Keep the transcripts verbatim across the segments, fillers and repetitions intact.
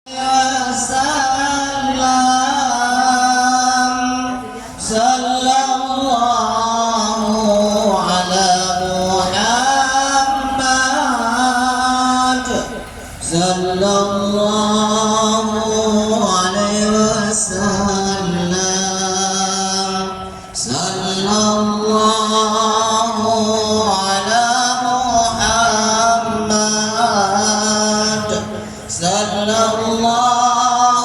وسلم. صلى الله على محمد. صلى الله عليه وسلم. صلى الله على محمد. صلى الله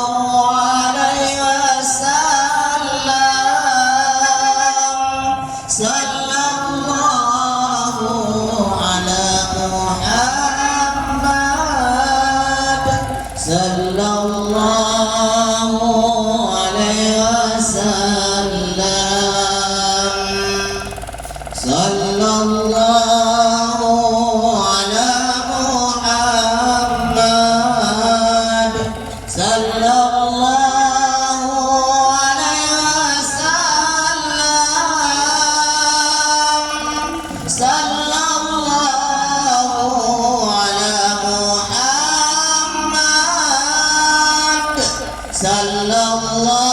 عليه وسلم. صلى الله على محمد. صلى الله عليه وسلم. صلى الله على محمد. صلى الله عليه وسلم. صلى الله على محمد. صلى الله